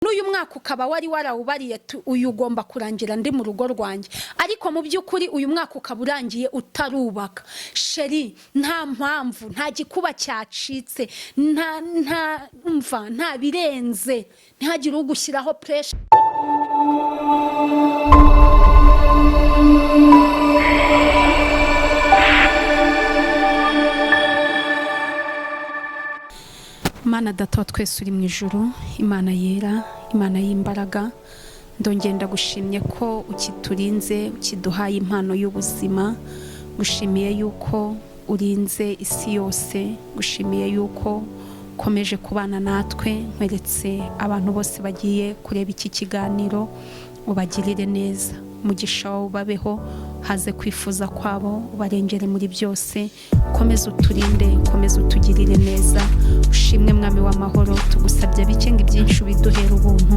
N'uyu mwaka ukaba wari warawubariye, uyu ugomba kurangira ndi mu rugo rwanjye, ariko mu by'ukuri uyu mwaka ukaba urangiye utarubaka. Chéri, nta mpamvu, nta gikuba cyacitse, nta mva, nta birenze, ntihagire ugushyiraho pressure. Imana Data wa twese uri mu ijuru, Imana yera, Imana y'imbaraga, ndongera ndagushimye ko ukiturinze, ukiduhaye impano y'ubuzima. Gushimiye yuko urinze isi yose, gushimiye yuko ukomeje kubana natwe. Nkweretse abantu bose bagiye kureba iki kiganiro, ubagirire neza, umugisha wawe ubabeho, haze kwifuza kwabo, ubarengere muri byose, ukomeze uturinde, ukomeze utugirire neza. Ushimwe Mwami w'amahoro. Tugusabye bike ngo ibyinshi ubiduhere ubuntu,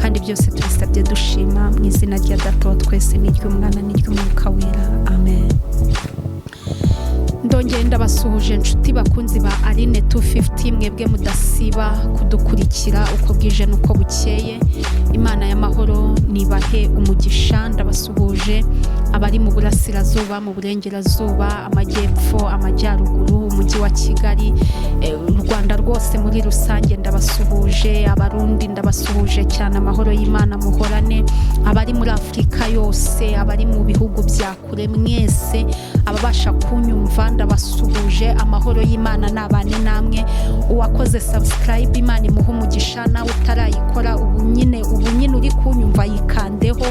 kandi byose tubisabye dushima mu izina rya Data wa twese n'iry'Umwana n'iry'Umwuka Wera, amen. Ndongeye ndabasuhuje, inshuti bakunzi ba Aline 250, mwebwe mudasiba kudukurikira uko bwije n'uko bukeye. Imana y'amahoro nibahe umugisha. Ndabasuhuje abari mu burasirazuba, mu burengerazuba, amajyepfo, amajyaruguru, umujyi wa Kigali, u Rwanda rwose muri rusange ndabasuhuje. Abarundi ndabasuhuje cyane, amahoro y'Imana muhorane. Abari muri Afurika yose, abari mu bihugu bya kure mwese, ababasha kunyumva ndabasuhuje, amahoro y'Imana nabane namwe. Uwakoze subscribe, Imana imuhe umugisha. Nawe utarayikora, ubu nyine uri kunyumva, yikandeho.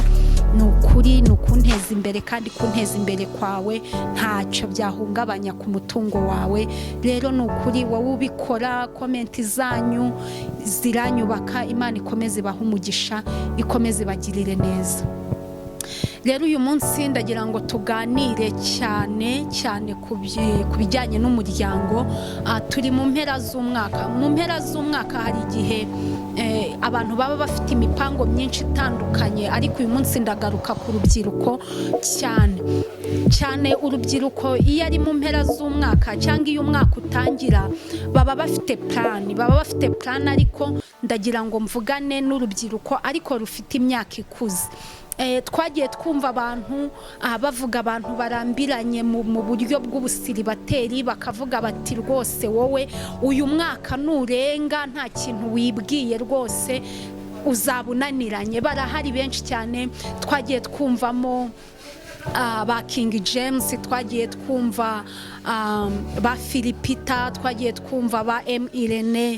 Ni ukuri ni ukunteza imbere, kandi kunteza imbere kwawe ntacyo byahungabanya ku mutungo wawe. Rero ni ukuri wowe ubikora, comment zanyu ziranyubaka. Imana ikomeze ibahe umugisha, ikomeze ibagirire neza. Rero uyu munsi ndagira ngo tuganire cyane cyane ku bijyanye n'umuryango. Turi mu mpera z'umwaka. Mu mpera z'umwaka hari igihe abantu baba bafite imipango myinshi itandukanye, ariko uyu munsi ndagaruka ku rubyiruko cyane cyane. Urubyiruko iyo ari mu mpera z'umwaka cyangwa iyo umwaka utangira, baba bafite plan, baba bafite plan. Ariko ndagira ngo mvugane n'urubyiruko ariko rufite imyaka ikuze. Twagiye twumva abantu bavuga, abantu barambiranye mu buryo bw'ubusiribateri, bakavuga bati: "Rwose wowe uyu mwaka nurenga nta kintu wibwiye, rwose uzaba unaniranye." Barahari benshi cyane. Twagiye twumvamo ba King James, twagiye twumva ba Philipita, twagiye twumva ba M Irene,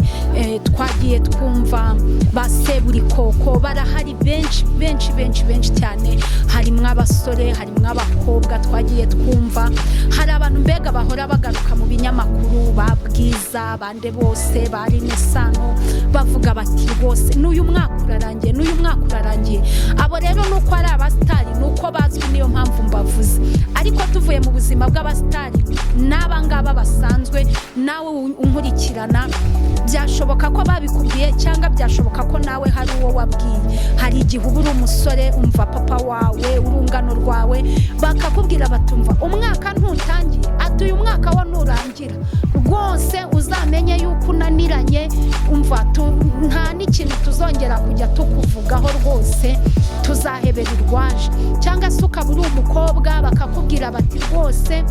twagiye twumva ba Seburikoko. Barahari benshi benshi benshi benshi cyane. Harimo abasore, harimo abakobwa. Twagiye twumva hari abantu mbega bahora bagaruka mu binyamakuru, ba Bwiza, bande bose, ba Sano, bavuga bati: "Rwose n'uyu mwaka urarangiye, n'uyu mwaka urarangiye." Abo rero ni uko ari abasitari, ni uko bazwi, niyo mpamvu mbavuze. Ariko tuvuye mu buzima bw'abasitari n'aba ngaba basanzwe, nawe unkurikirana, byashoboka ko babikubwiye cyangwa byashoboka ko nawe hari uwo wabwiye. Hari igihe uba uri umusore, umva papa wawe, urungano rwawe bakakubwira batumva: "Umwaka ntutangiye?" Ati: "Uyu mwaka wo nurangira rwose uzamenye yuko unaniranye. Umva, nta n'ikintu tuzongera kujya tukuvugaho, rwose tuzahebera urwaje." Cyangwa se ukaba uri umukobwa, bakakubwira bati: "Rwose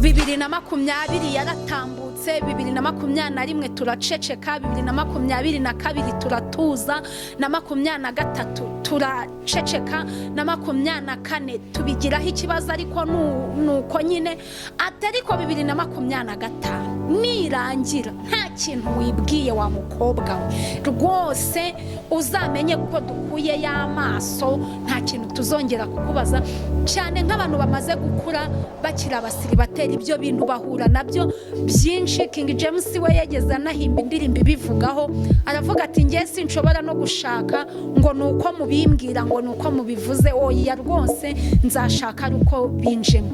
2020 yaratambutse, 2021 turaceceka, 2022 turatuza, na 23 turaceceka, na 24 tubigiraho ikibazo, ariko nuko nyine." Ati: "Ariko 2025 nirangira nta kintu wibwiye, wa mukobwa we, rwose uzamenye ko dukuye y'amaso, nta kintu tuzongera kukubaza." Cyane nk'abantu bamaze gukura bakiri abasiribateri, ibyo bintu bahura nabyo byinshi. King James we yageze anahimba indirimbo ibivugaho, aravuga ati: "Nge sinshobora no gushaka ngo ni uko mubimbwira, ngo ni uko mubivuze. Oya, rwose nzashaka ari uko binjemo."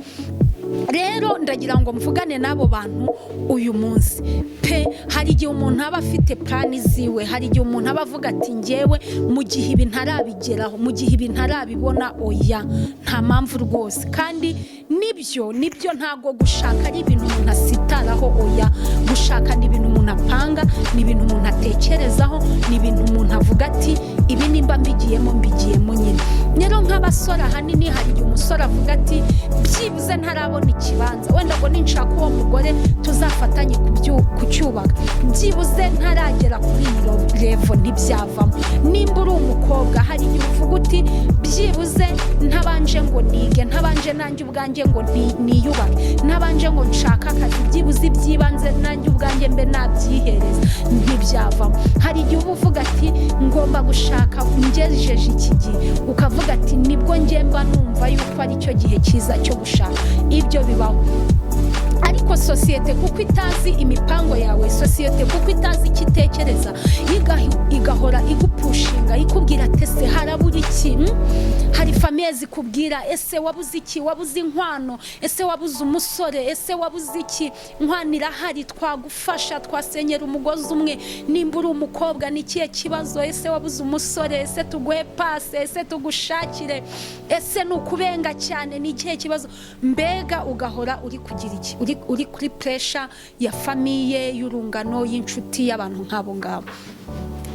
Rero ndagira ngo mvugane n'abo bantu uyu munsi pe. Hari igihe umuntu aba afite plan ziwe, hari igihe umuntu aba avuga ati: "Ngewe mu gihe ibi ntarabigeraho, mu gihe ibi ntarabibona, oya, nta mpamvu rwose." Kandi Nibyo, nibyo, ntabwo gushaka ari ibintu umuntu asitaraho. Oya, gushaka ni ibintu umuntu apanga, ni ibintu umuntu atekerezaho, ni ibintu umuntu avuga ati: "Ibi nimba mbigiyemo, mbigiyemo nyine." Rero nk'abasore, ahanini hari igihe umusore avuga ati: "Byibuze ntarabona ikibanza, wenda ngo ninshaka uwo mugore tuzafatanye kucyubaka, byibuze ntaragera kuri iyi level ntibyavamo." Nimba uri umukobwa, hari igihe uvuga uti: "Byibuze ntabanje ngo nige, ntabanje nanjye ubwanjye ngo niyubake, ntabanje ngo nshake akazi, byibuze iby'ibanze nanjye ubwanjye mbe nabyihereza, ntibyavamo." Hari igihe uba uvuga ati: "Ngomba gushaka ngejeje iki gihe," ukavuga ati: "Nibwo ngemba numva yuko ari cyo gihe cyiza cyo gushaka." Ibyo bibaho, ariko sosiyete kuko itazi imipango yawe, sosiyete kuko itazi icyo itekereza, igahora igupushinga, ikubwira ati: "Ese harabura iki?" Hari famille zikubwira: "Ese wabuze iki? Wabuze inkwano? Ese wabuze umusore? Ese wabuze iki? Inkwano irahari, twagufasha, twasenyera umugozi umwe." Nimba uri umukobwa, ni ikihe kibazo? "Ese wabuze umusore? Ese tuguhe pase? Ese tugushakire? Ese ni ukubenga cyane? Ni ikihe kibazo?" Mbega ugahora uri kugira iki? Uri kuri pressure ya famille, y'urungano, y'inshuti, y'abantu nk'abo ngabo.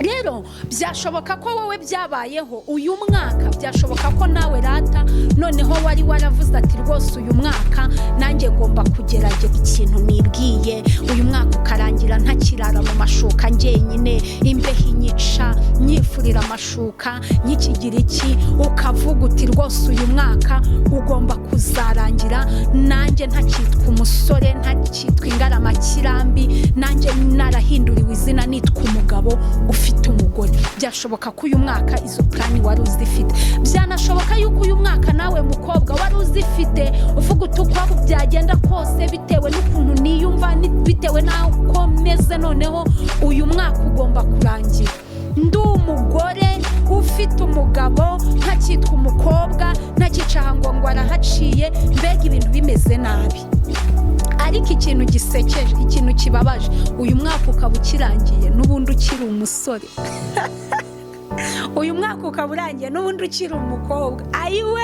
Rero byashoboka ko wowe byabayeho uyu mwaka, byashoboka ko nawe rata noneho wari waravuze ati: "Rwose uyu mwaka nanjye ngomba kugerageza ikintu nibwiye, uyu mwaka ukarangira ntakirara mu mashuka njyenyine, imbeho inyica, nyifurira amashuka, nkikigira iki." Ukavuga uti: "Rwose uyu mwaka ugomba kuzarangira nanjye ntakitwa umusore, ntakitwa ingaramakirambi, nanjye narahinduriwe izina, nitwa umugabo ufite umugore." Byashoboka ko uyu mwaka izo plan wari uzifite. Byanashoboka yuko uyu mwaka nawe mukobwa wari uzifite, uvuga uti: "Uko byagenda kose, bitewe n'ukuntu niyumva, bitewe n'uko meze, noneho uyu mwaka ugomba kurangira ndi umugore ufite umugabo, ntakitwa umukobwa, ntakicaha ngo arahaciye, mbega ibintu bimeze nabi." Ariko ikintu gisekeje, ikintu kibabaje, uyu mwaka ukaba ukirangiye n'ubundi ukiri umusore, uyu mwaka ukaba urangiye n'ubundi ukiri umukobwa. Ayiwe,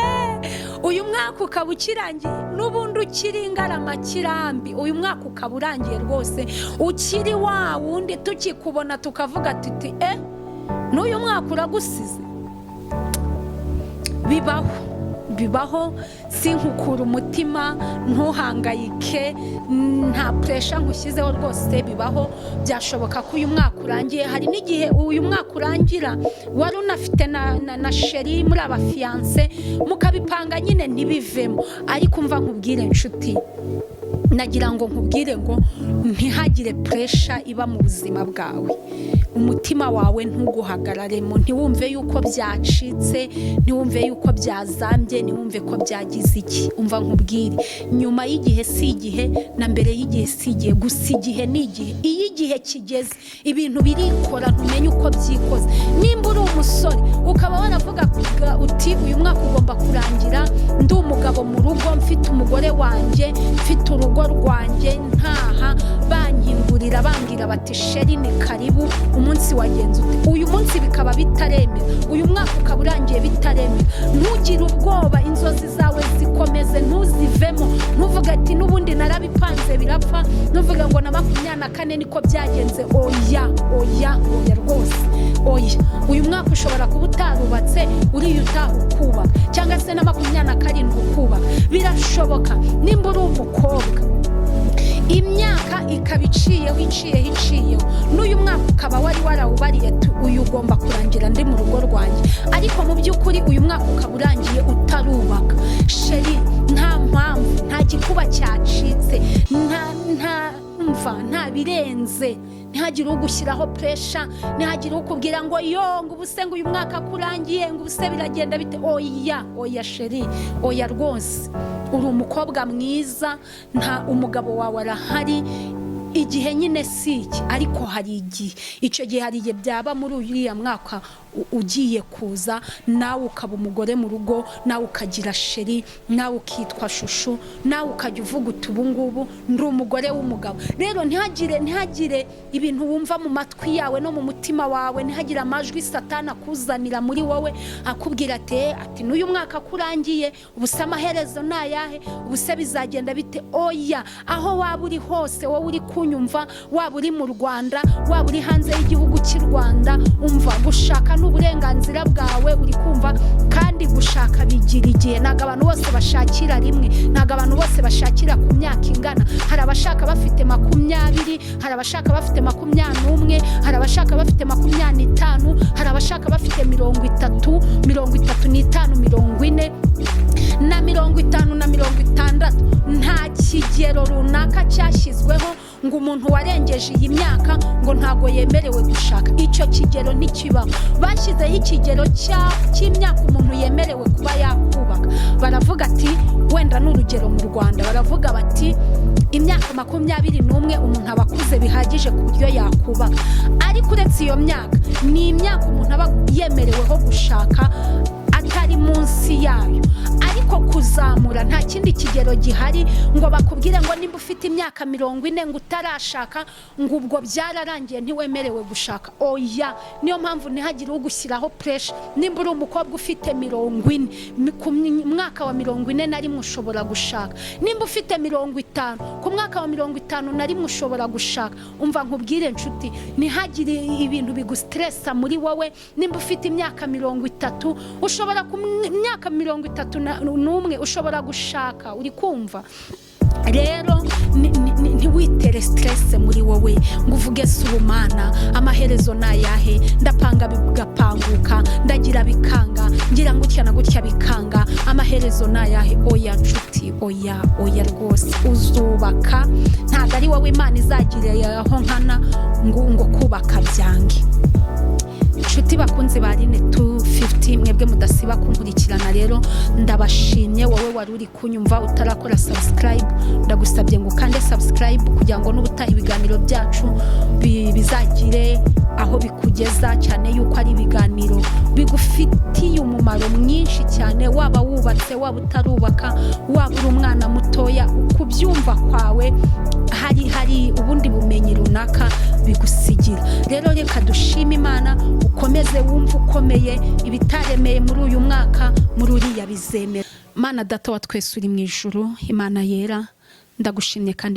uyu mwaka ukaba ukirangiye n'ubundi ukiri ingaramakirambi, uyu mwaka ukaba urangiye rwose ukiri wa wundi tukikubona tukavuga tuti: "E, n'uyu mwaka uragusize." Bibaho, bibaho. Sinkukura umutima, ntuhangayike, nta pressure nkushyizeho rwose. Bibaho, byashoboka ko uyu mwaka urangiye. Hari n'igihe uyu mwaka urangira wari unafite na chéri, muri abafiancé, mukabipanga nyine ntibivemo. Ariko umva nkubwire inshuti, nagira ngo nkubwire ngo ntihagire pressure iba mu buzima bwawe, umutima wawe ntuguhagararemo, ntiwumve yuko byacitse, ntiwumve yuko byazambye, ntiwumve ko byagize iki. Umva nkubwire, nyuma y'igihe si igihe, na mbere y'igihe si igihe, gusa igihe ni igihe. Iyo igihe kigeze ibintu birikora, ntumenye uko byikoze. Nimba uri umusore ukaba waravugaga uti: "Uyu mwaka ugomba kurangira ndi umugabo mu rugo, mfite umugore wanjye, mfite urugo rwanjye, ntaha bankingurira, bambwira bati: 'Chéri, ni karibu, umunsi wagenze ute?'" Uyu munsi bikaba bitaremera, uyu mwaka ukaba urangiye bitaremera, ntugire ubwoba, inzozi zawe zikomeze, ntuzivemo. Ntuvuge ati: "N'ubundi narabipanze birapfa." Ntuvuge ngo na 24 niko byagenze. Oya, oya, oya, rwose oya. Uyu mwaka ushobora kuba utarubatse, uriya utaha ukubaka, cyangwa se na 27 ukubaka, birashoboka. Nimba uri umukobwa, imyaka ikaba iciyeho, iciyeho, iciyeho, n'uyu mwaka ukaba wari warawubariye ati: "Uyu ugomba kurangira ndi mu rugo rwanjye," ariko mu by'ukuri uyu mwaka ukaba urangiye utarubaka, chéri, nta mpamvu, nta gikuba cyacitse, nta mva, nta birenze. Ntihagire ugushyiraho pressure, ntihagire ukubwira ngo: "Yo, ngo ubuse, ngo uyu mwaka kurangiye, ngo ubuse biragenda bite?" Oya, oya chéri, oya rwose. Uri umukobwa mwiza, nta umugabo wawe arahari. Igihe nyine si iki, ariko hari igihe, icyo gihe hari igihe byaba muri uriya mwaka ugiye kuza, nawe ukaba umugore mu rugo, nawe ukagira chéri, nawe ukitwa chouchou, nawe ukajya uvuga uti: "Ubu ngubu ndi umugore w'umugabo." Rero ntihagire ibintu wumva mu matwi yawe no mu mutima wawe, ntihagire amajwi Satana akuzanira muri wowe akubwira ati: "N'uyu mwaka ko urangiye, ubu se amaherezo ni ayahe? Ubu se bizagenda bite?" Oya, aho waba uri hose, wowe uri kunyumva, waba uri mu Rwanda, waba uri hanze y'igihugu cy'u Rwanda, umva, gushaka ni uburenganzira bwawe, uri kumva? Kandi gushaka bigira igihe. Ntabwo abantu bose bashakira rimwe, ntabwo abantu bose bashakira ku myaka ingana. Hari abashaka bafite 20, hari abashaka bafite 21, hari abashaka bafite 25, hari abashaka bafite 30, 35, 40 na 50 na 60. Nta kigero runaka cyashyizweho ngo umuntu warengeje iyi myaka ngo ntabwo yemerewe gushaka. Icyo kigero ntikibaho. Bashyizeho ikigero cy'imyaka umuntu yemerewe kuba yakubaka. Baravuga ati, wenda ni urugero, mu Rwanda baravuga bati imyaka 21 umuntu aba akuze bihagije ku buryo yakubaka. Ariko uretse iyo myaka, ni imyaka umuntu aba yemereweho gushaka atari munsi yayo. Ariko kuzamura, nta kindi kigero gihari ngo bakubwire ngo nimba ufite imyaka 40 ngo utarashaka, ngo ubwo byararangiye, ntiwemerewe gushaka. Oya. Niyo mpamvu ntihagire ugushyiraho pressure. Nimba uri umukobwa ufite 40, ku mwaka wa 41 ushobora gushaka. Nimba ufite 50, ku mwaka wa 51 ushobora gushaka. Umva nkubwire nshuti, ntihagire ibintu bigustressa muri wowe. Nimba ufite imyaka 30, ushobora ku myaka 31 ushobora gushaka, uri kumva? Rero ntiwitere stress muri wowe ngo uvuge: "Si ubumana, amaherezo ni ayahe? Ndapanga bigapanguka, ndagira bikanga, ngira gutya na gutya bikanga, amaherezo ni ayahe?" Oya nshuti, oya, oya rwose. Uzubaka, ntabwo ari wowe Imana izagiriraho nkana ngo kubaka byange. Inshuti bakunzi ba Aline 250, mwebwe mudasiba kunkurikirana, rero ndabashimye. Wowe wari uri kunyumva utarakora subscribe, ndagusabye ngo ukande subscribe kugira ngo n'ubutaha ibiganiro byacu bizagire aho bikugeza, cyane yuko ari ibiganiro bigufitiye umumaro mwinshi cyane, waba wubatse, waba utarubaka, waba uri umwana mutoya, kubyumva kwawe hari ubundi bumenyi runaka bigusigira. Rero reka dushime Imana. Ukomeze wumve ukomeye. Ibitaremeye muri uyu mwaka, muri uriya bizemera. Mana Data wa twese uri mu ijuru, Imana yera, ndagushimye kandi.